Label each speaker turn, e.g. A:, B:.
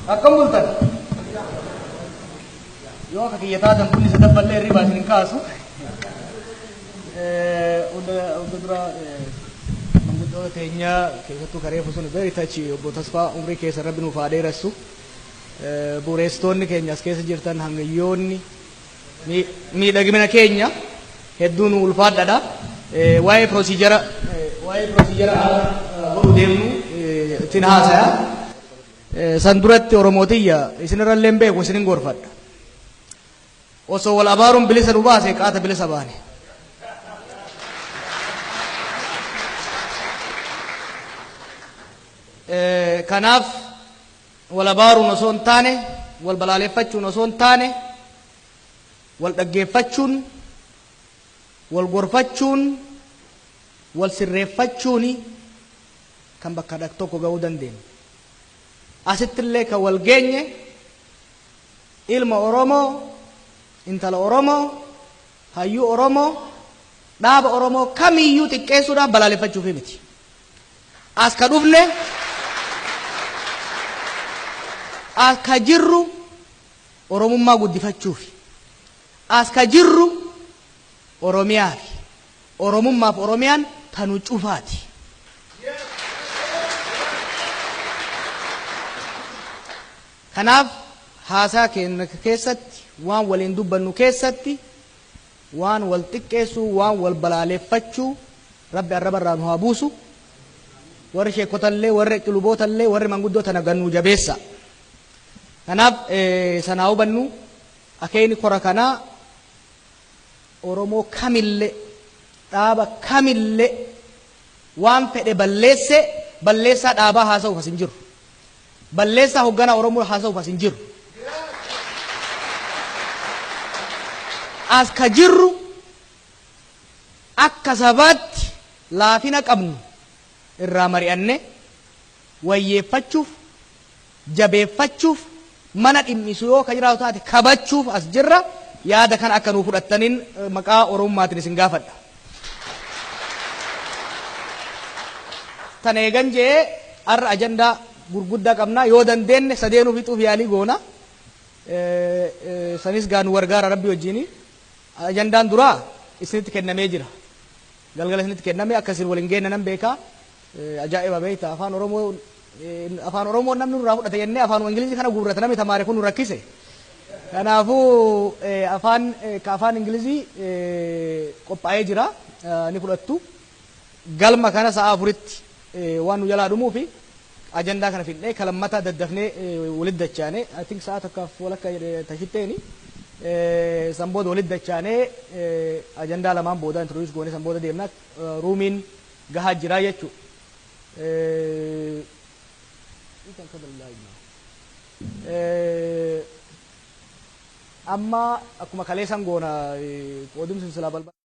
A: Akkam bultan? Yoo akka kiyya taatan bunni sadaffallee hirribaa isin hin kaasu. Hunda dura manguddoota teenyaa keessattuu kareefu sun very touchy obbo Tasfaa umrii keessa rabbi nuuf haa dheeressu. Bu'uureessitoonni keenya as keessa jirtan hangayyoonni miidhagina keenya hedduu nu ulfaadhadha. Waa'ee procedure waa'ee procedure godhu deemnu ittiin haasaya. San duratti Oromootiyya isinirrallee hin beeku isinin gorfadha. Osoo wal abaaruun bilisa nu baase qaata bilisa baane. Kanaaf wal abaaruun osoo hin taane, wal balaaleffachuun osoo hin taane, wal dhaggeeffachuun, wal gorfachuun, wal sirreeffachuuni kan bakka tokko ga'uu dandeenyu. Asittillee kan wal geenye ilma Oromoo, intala Oromoo, hayyuu Oromoo, dhaaba Oromoo kamiyyuu xiqqeessuudhaaf balaaleffachuufi miti. As ka dhufne as ka jirru Oromummaa guddifachuufi. As ka jirru Oromiyaafi. Oromummaaf Oromiyaan ta nu cufaati. Kanaaf haasaa keenya keessatti waan waliin dubbannu keessatti waan wal xiqqeessuu, waan wal balaaleffachuu Rabbi arraba irraa nu haa buusu. Warri sheekotallee, warri lubootallee, warri manguddoo tana gad nuu jabeessa. Kanaaf sanaa hubannu akeekni kora kanaa Oromoo kamillee, dhaaba kamillee waan fedhe balleesse balleessaa dhaabaa haasa'uuf as hin jirru. Balleessaa hogganaa Oromoo haasa'uuf as hin jirru. As ka jirru akka sabaatti laafina qabnu irraa mari'annee wayyeeffachuuf, jabeeffachuuf, mana dhimmisu yoo ka jiraatu taate kabachuuf as jirra. Yaada kana akka nuu fudhattaniin maqaa Oromummaatiin isin gaafadha. Tana eegan je'ee har'a ajandaa gurguddaa qabna. Yoo dandeenne sadeenuu fixuuf yaalii goona. Sanis gaa nu gargaara Rabbi wajjini. Ajandaan duraa isinitti kennamee jira. Galgala isinitti kenname akka isin wal hin geenne nan beeka. Ajaa'iba beekta afaan Oromoo afaan Oromoo namni nurraa fudhate jennee afaan Ingilizii kana guurrata namni tamaare kun nu rakkise. Kanaafuu afaan ka afaan Ingilizii qophaa'ee jira ni fudhattu. Galma kana sa'a 4tti waan nu jalaa dhumuufi ajandaa kana fidnee kalammata daddafnee walitti dachaane I think sa'a tokkaaf walakka jedhe tashitteeni. San booda walitti dachaanee ajandaa lamaan booda introduce goone san booda deemna ruumiin gahaa jira jechuudha. You can cover live now. Amma akkuma kaleessan goona qoodumsi silaa balbala.